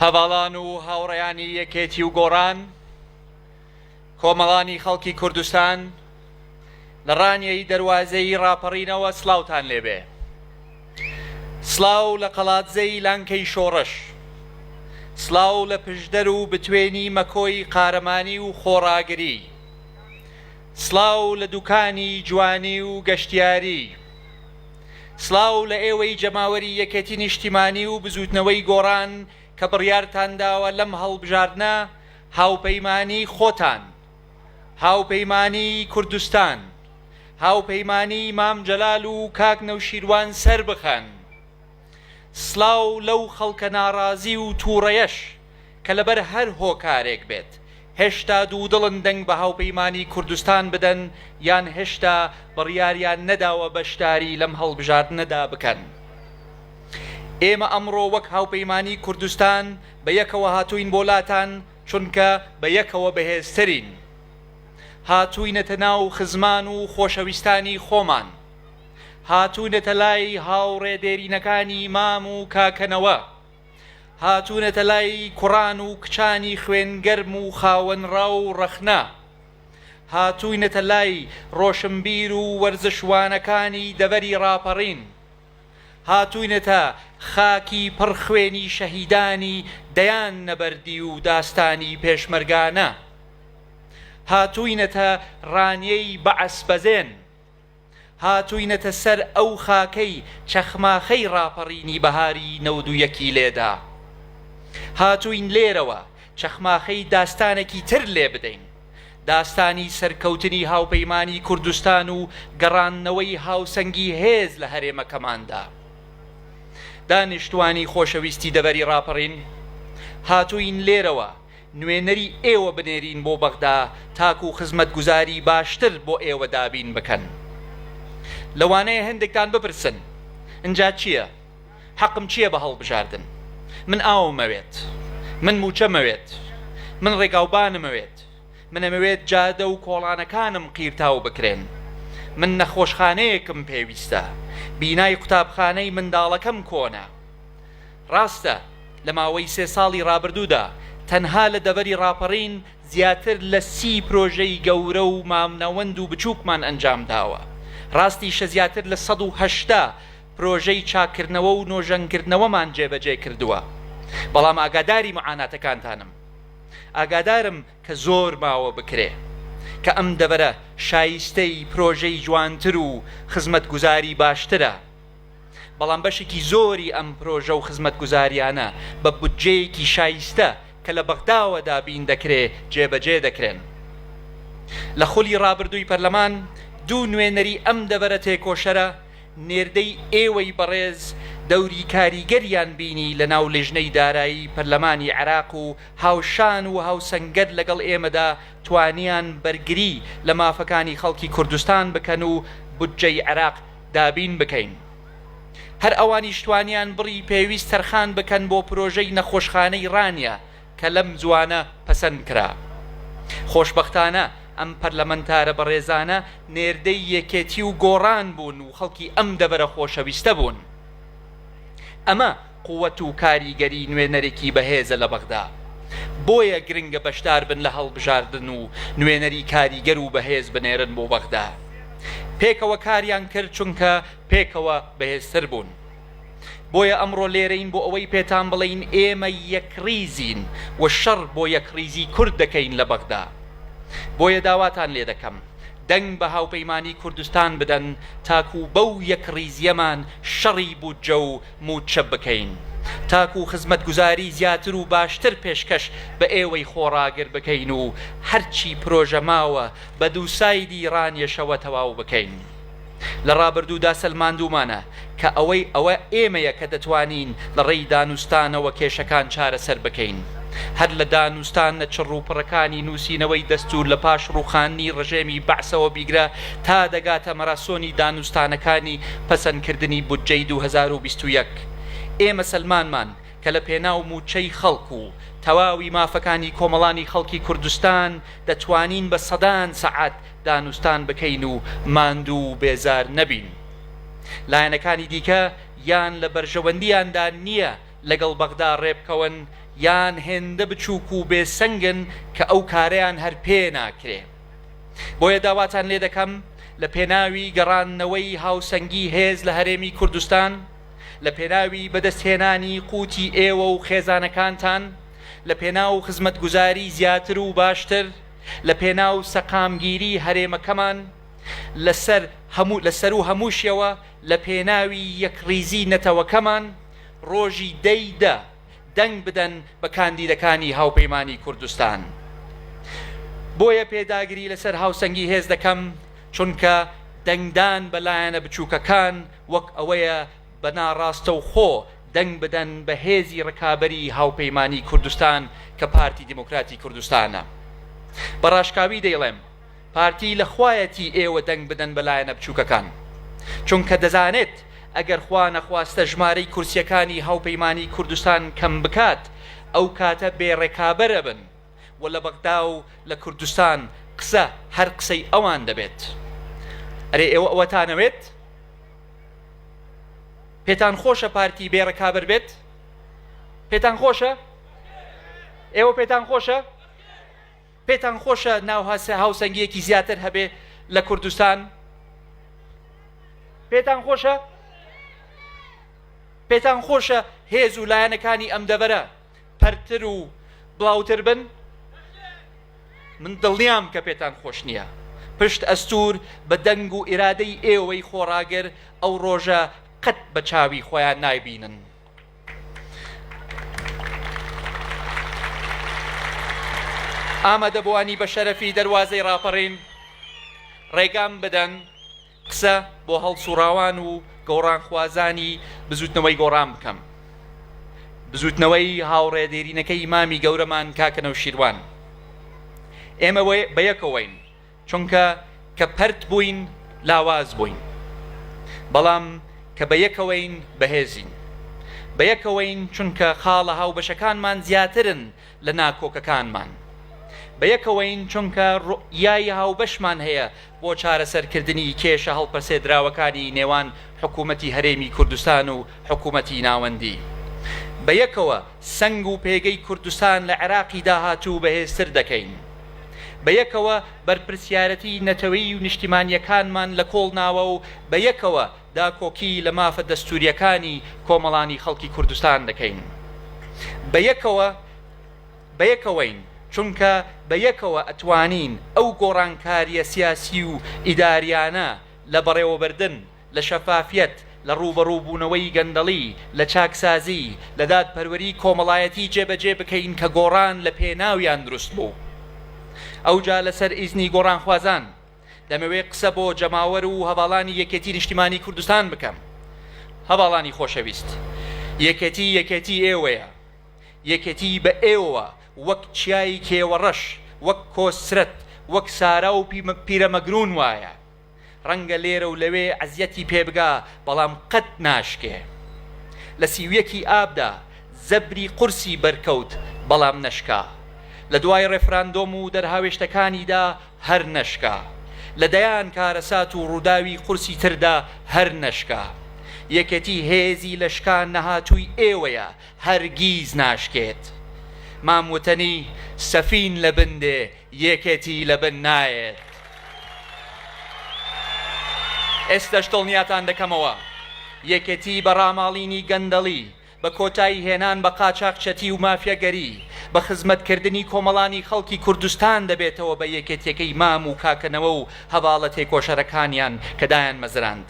هەڤاڵان و هاوڕێیانی یەکێتی و گۆڕان، کۆمەڵانی خەڵکی کوردستان، لە ڕانیەی دەروازەی ڕاپەڕینەوە سڵاوتان لێبێ. سڵاو لە قەڵادزەی لانکەی شۆڕش. سڵاو لە پشدەر و بتوێنی مەکۆی قارەمانی و خۆڕاگری. سڵاو لە دوکانی جوانی و گەشتیاری. سڵاو لە ئێوەی جەماوەری یەکێتی نیشتیمانی و بزووتنەوەی گۆڕان کە بڕیارتان داوە لەم هەڵبژاردنە هاوپەیمانی خۆتان، هاوپەیمانی کوردستان، هاوپەیمانی مام جەلال و کاک نەوشیروان سەربخەن. سڵاو لەو خەڵکە ناڕازی و توڕەیەش کە لەبەر هەر هۆکارێک بێت هێشتا دوودڵن دەنگ بە هاوپەیمانی کوردستان بدەن یان هێشتا بڕیاریان نەداوە بەشداری لەم هەڵبژاردنەدا بکەن. ئێمە ئەمڕۆ وەک هاوپەیمانی کوردستان بە یەکەوە هاتووین بۆ لاتان چونکە بە یەکەوە بەهێزترین. هاتووینەتە ناو خزمان و خۆشەویستانی خۆمان. هاتوونەتە لای هاوڕێ دێرینەکانی مام و کاکەنەوە. هاتوونەتە لای کوڕان و کچانی خوێن گەرم و خاوەن ڕا و ڕەخنە. هاتووینەتە لای ڕۆشنبیر و وەرزشوانەکانی دەڤەری ڕاپەڕین. هاتووینەتە خاکی پڕ خوێنی شەهیدانی دەیان نەبەردی و داستانی پێشمەرگانە. هاتووینەتە ڕانیەی بەعس بەزێن. هاتووینەتە سەر ئەو خاکەی چەخماخەی ڕاپەڕینی بەهاری 91ی لێدا. هاتووین لێرەوە چەخماخەی داستانێکی تر لێ بدەین. داستانی سەرکەوتنی هاوپەیمانی کوردستان و گەڕاندنەوەی هاوسەنگی هێز لە هەرێمەکەماندا. دانیشتوانی خۆشەویستی دەڤەری ڕاپەڕین، هاتووین لێرەوە نوێنەری ئێوە بنێرین بۆ بەغدا تاکو خزمەتگوزاری باشتر بۆ ئێوە دابین بکەن. لەوانەیە هەندێکتان بپرسن ئنجا چییە؟ حەقم چییە بە هەڵبژاردن؟ من ئاوم ئەوێت، من مووچەم ئەوێت، من ڕێگاوبانم ئەوێت، من ئەمەوێت جادە و کۆڵانەکانم قیرتاو بکرێن، من نەخۆشخانەیەکم پێویستە، بینای قوتابخانەی منداڵەکەم کۆنە. ڕاستە لە ماوەی سێ ساڵی ڕابردوودا تەنها لە دەڤەری ڕاپەڕین زیاتر لە 30 پرۆژەی گەورە و مامناوەند و بچووکمان ئەنجامداوە، ڕاستیشە زیاتر لە 180 پرۆژەی چاککردنەوە و نۆژەنکردنەوەمان جێبەجێ کردووە، بەڵام ئاگاداری معاناتەکانتانم، ئاگادارم کە زۆر ماوە بکرێ، کە ئەم دەڤەرە شایستەی پرۆژەی جوانتر و خزمەتگوزاری باشترە. بەڵام بەشێکی زۆری ئەم پرۆژە و خزمەتگوزارییانە بە بودجەیەکی شایستە کە لە بەغداوە دابین دەکرێ جێبەجێ دەکرێن. لە خولی ڕابردووی پەرلەمان دوو نوێنەری ئەم دەڤەرە تێکۆشەرە نێردەی ئێوەی بەڕێز دەوری کاریگەریان بینی لە ناو لیژنەی دارایی پەرلەمانی عێراق و هاوشان و هاوسەنگەر لەگەڵ ئێمەدا توانیان بەرگری لە مافەکانی خەڵکی کوردستان بکەن و بودجەی عێراق دابین بکەین. هەر ئەوانیش توانیان بڕی پێویست تەرخان بکەن بۆ پرۆژەی نەخۆشخانەی ڕانیە کە لەم زووانە پەسەند کرا. خۆشبەختانە ئەم پەرلەمەنتارە بەڕێزانە نێردەی یەکێتی و گۆڕان بوون و خەڵکی ئەم دەڤەرە خۆشەویستە بوون. ئەمە قوت و کاریگەری نوێنەرێکی بەهێزە لە بەغدا. بۆیە گرنگە بەشدار بن لە هەڵبژاردن و نوێنەری کاریگەر و بەهێز بنێرن بۆ بەغدا. پێکەوە کاریان کرد چونکە پێکەوە بەهێزتر بوون. بۆیە ئەمڕۆ لێرەین بۆ ئەوەی پێتان بڵێین ئێمە یەکڕیزین و شەڕ بۆ یەکڕیزی کورد دەکەین لە بەغدا. بۆیە داواتان لێدەکەم دەنگ بە هاوپەیمانی کوردستان بدەن تاکو بەو یەکڕیزییەمان شەڕی بودجە و مووچە بکەین تاکو خزمەتگوزاری زیاتر و باشتر پێشکەش بە ئێوەی خۆڕاگر بکەین و هەرچی پرۆژە ماوە بە دووسایدی ڕانیەشەوە تەواو بکەین. لە ڕابردوودا سەلماندوومانە کە ئەوەی ئەوە ئێمەیە کە دەتوانین لە ڕێی دانوستانەوە کێشەکان چارەسەر بکەین. هەر لە دانوستانە چڕوپڕەکانی نووسینەوەی دەستوور لە پاش ڕووخاندنی ڕژێمی بەعسەوە بیگرە تا دەگاتە مەراسۆنی دانوستانەکانی پەسەندکردنی بودجەی 2021 ئێمە سەلمانمان کە لە پێناو مووچەی خەڵک و تەواوی مافەکانی کۆمەڵانی خەڵکی کوردستان دەتوانین بە سەدان سەعات دانوستان بکەین و ماندوو و بێزار نەبین. لایەنەکانی دیکە یان لە بەرژەوەندییاندا نییە لەگەڵ بەغدا ڕێبکەون. یان هێندە بچووک و بێ سەنگن کە ئەو کارەیان هەر پێ ناکرێ. بۆیە داواتان لێ دەکەم لە پێناوی گەڕاندنەوەی هاوسەنگی هێز لە هەرێمی کوردستان، لە پێناوی بەدەستهێنانی قوتی ئێوە و خێزانەکانتان، لە پێناو خزمەتگوزاری زیاتر و باشتر، لە پێناو سەقامگیری هەرێمەکەمان، لەسەر هەموو لە سەروو هەمووشیەوە لە پێناوی یەکڕیزی نەتەوەکەمان، ڕۆژی دەی دە دەنگ بدەن بە کاندیدەکانی هاوپەیمانی کوردستان. بۆیە پێداگری لەسەر هاوسەنگی هێز دەکەم، چونکە دەنگدان بە لایەنە بچووکەکان وەک ئەوەیە بە ناڕاستەوخۆ دەنگ بدەن بە هێزی ڕکابەری هاوپەیمانی کوردستان کە پارتی دیموکراتی کوردستانە. بە ڕاشکاوی دەیڵێم پارتی لە خوایەتی ئێوە دەنگ بدەن بە لایەنە بچووکەکان، چونکە دەزانێت ئەگەر خوا نەخواستە ژمارەی کورسییەکانی هاوپەیمانی کوردستان کەم بکات ئەو کاتە بێ ڕکابەر ئەبن و لە بەغدا و لە کوردستان قسە هەر قسەی ئەوان دەبێت. ئەرێ ئێوە ئەوەتانەوێت؟ پێتان خۆشە پارتی بێ ڕکابەر بێت؟ پێتان خۆشە؟ ئێوە پێتان خۆشە؟ پێتان خۆشە ناو هاوسەنگیەکی زیاتر هەبێ لە کوردستان؟ پێتان خۆشە؟ پێتان خۆشە هێز و لایەنەکانی ئەم دەڤەرە پەرتر و بڵاوتر بن؟ من دڵنیام کە پێتان خۆش نییە. پشت ئەستوور بە دەنگ و ئیرادەی ئێوەی خۆڕاگر ئەو ڕۆژە قەت بە چاوی خۆیان نایبینن. ئامادەبووانی بەشەرەفی دەروازەی ڕاپەڕین ڕێگام بدەن قسە بۆ هەڵسوڕاوان و گۆڕانخوازانی بزوتنەوەی گۆڕان بکەم. بزوتنەوەی هاوڕێ دێرینەکەی مامی گەورەمان کاکە نەوشیروان. ئێمە بەیەکەوەین، چونکە کە پەرت بووین لاواز بووین، بەڵام کە بە یەکەوەین بەهێزین. بە یەکەوەین چونکە خاڵە هاوبەشەکانمان زیاترن لە ناکۆکەکانمان. بە یەکەوەین چونکە ڕوئیای هاوبەشمان هەیە بۆ چارەسەرکردنی کێشە هەڵپەسێدراوەکانی نێوان حکوومەتی هەرێمی کوردستان و حکوومەتی ناوەندی. بە یەکەوە سەنگ و پێگەی کوردستان لە عێراقی داهاتوو بەهێزتر دەکەین. بە یەکەوە بەرپرسیارەتی نەتەوەیی و نیشتیمانییەکانمان لە کۆڵ ناوە و بە یەکەوە داکۆکی لە مافە دەستوورییەکانی کۆمەڵانی خەڵکی کوردستان دەکەین. بە یەکەوە بە یەکەوەین، چونکە بە یەکەوە ئەتوانین ئەو گۆڕانکارییە سیاسی و ئیدارییانە لە بەڕێوەبردن، لە شەفافیەت، لە ڕووبەڕووبوونەوەی گەندەڵی، لە چاکسازی، لە دادپەروەری کۆمەڵایەتی جێبەجێ بکەین کە گۆڕان لە پێناویان دروست بوو. ئەوجا لەسەر ئیزنی گۆڕانخوازان، دەمەوێ قسە بۆ جەماوەر و هەڤاڵانی یەکێتی نیشتیمانی کوردستان بکەم. هەڤاڵانی خۆشەویست، یەکێتی یەکێتی ئێوەیە. یەکێتی بە ئێوەوە وەک چیای کێوەڕەش، وەک کۆسرەت، وەک سارا و پیرەمەگروون وایە. ڕەنگە لێرە و لەوێ ئەزیەتی پێ بگا، بەڵام قەت ناشکێ. لە 31 ی ئابدا زەبری قورسی بەرکەوت، بەڵام نەشکا. لە دوای ڕێفراندۆم و دەرهاوێشتەکانیدا هەر نەشکا. لە دەیان کارەسات و ڕووداوی قورسی تردا هەر نەشکا. یەکێتی هێزی لە شکان نەهاتووی ئێوەیە، هەرگیز ناشکێت. مام وتەنی، سەفین لە بن دێ، یەکێتی لە بن نایەت. ئێستەش دڵنیاتان دەکەمەوە یەکێتی بە ڕاماڵینی گەندەڵی، بە کۆتایی هێنان بە قاچاخچەتی و مافیاگەری، بە خزمەتکردنی کۆمەڵانی خەڵکی کوردستان دەبێتەوە بە یەکێتیەکەی مام و کاکەنەوە و هەڤاڵە تێکۆشەرەکانیان کە دایانمەزراند.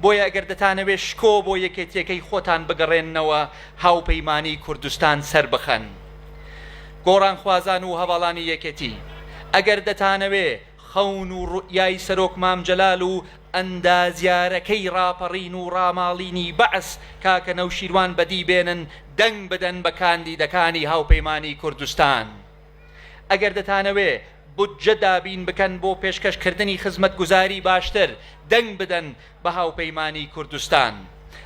بۆیە ئەگەر دەتانەوێ شکۆ بۆ یەکێتیەکەی خۆتان بگەڕێننەوە هاوپەیمانی کوردستان سەربخەن. گۆڕانخوازان و هەڤاڵانی یەکێتی، ئەگەر دەتانەوێ خەون و ڕوئیای سەرۆک مام جەلال و ئەندازیارەکەی ڕاپەڕین و ڕاماڵینی بەعس کاکە نەوشیروان بەدی بێنن، دەنگ بدەن بە کاندیدەکانی هاوپەیمانی کوردستان. ئەگەر دەتانەوێ بودجە دابین بکەن بۆ پێشکەشکردنی خزمەتگوزاری باشتر، دەنگ بدەن بە هاوپەیمانی کوردستان.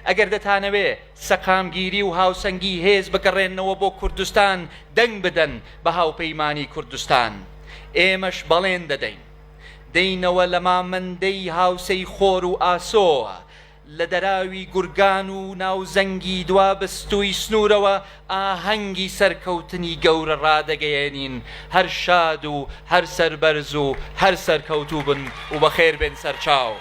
ئەگەر دەتانەوێ سەقامگیری و هاوسەنگی هێز بگەڕێننەوە بۆ کوردستان، دەنگ بدەن بە هاوپەیمانی کوردستان. ئێمەش بەڵێن دەدەین دێینەوە لە مامەندەی هاوسێی خۆر و ئاسۆوە. لە دەراوی گورگان و ناوزەنگی دوابستووی سنوورەوە ئاهەنگی سەرکەوتنی گەورە ڕادەگەیەنین، هەر شاد و هەر سەربەرز و هەر سەرکەوتوو بن و بەخێر بێن سەرچاو.